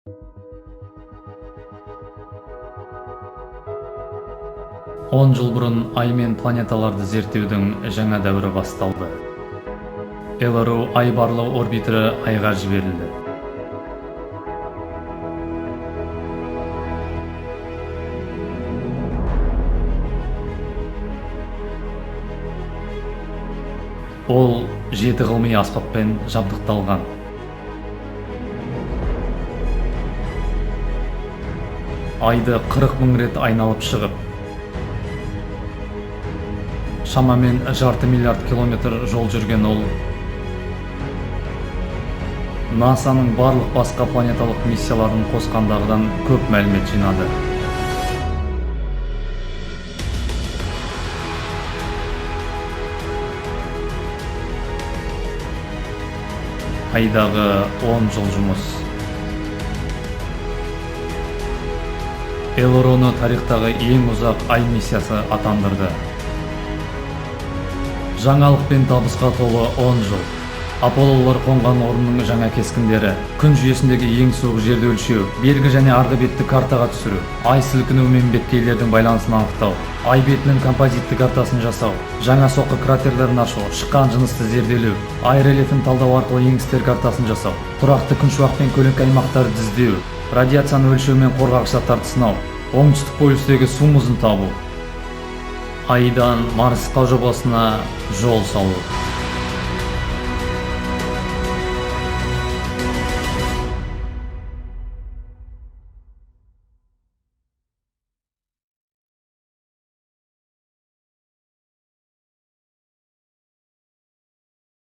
10 жыл бұрын Ай мен планеталарды зерттеудің жаңа дәуірі басталды. LRO Ай барлау орбитері Айға жіберілді. Ол жеті ғылыми аспаппен жабдықталған. Айды 40 мың рет айналып шығып, шамамен жарты миллиард километр жол жүрген ол НАСАның барлық басқа планеталық миссияларын қосқандағыдан көп мәлімет жинады. Айдағы 10 жыл жұмыс LRO-ны тарихтағы ең ұзақ Ай миссиясы атандырды. Жаңалық пен табысқа толы 10 жыл. Аполлолар қонған орынның жаңа кескіндері, күн жүйесіндегі ең суық жерді өлшеу, белгі және арғы бетті картаға түсіру, Ай сілкінуі мен беткейлердің байланысын анықтау, Ай бетінің композитті картасын жасау, жаңа соққы кратерлерін ашу, шыққан жынысты зерделеу, Ай рельефін талдау арқылы еңістер картасын жасау, тұрақты күншуақ пен көлеңке аймақтарды іздеу, радиацияны өлшеу мен қорғағыш заттарды сынау, Оңтүстік полюстегі су мұзын табу, Айдан Марсқа жобасына жол салу.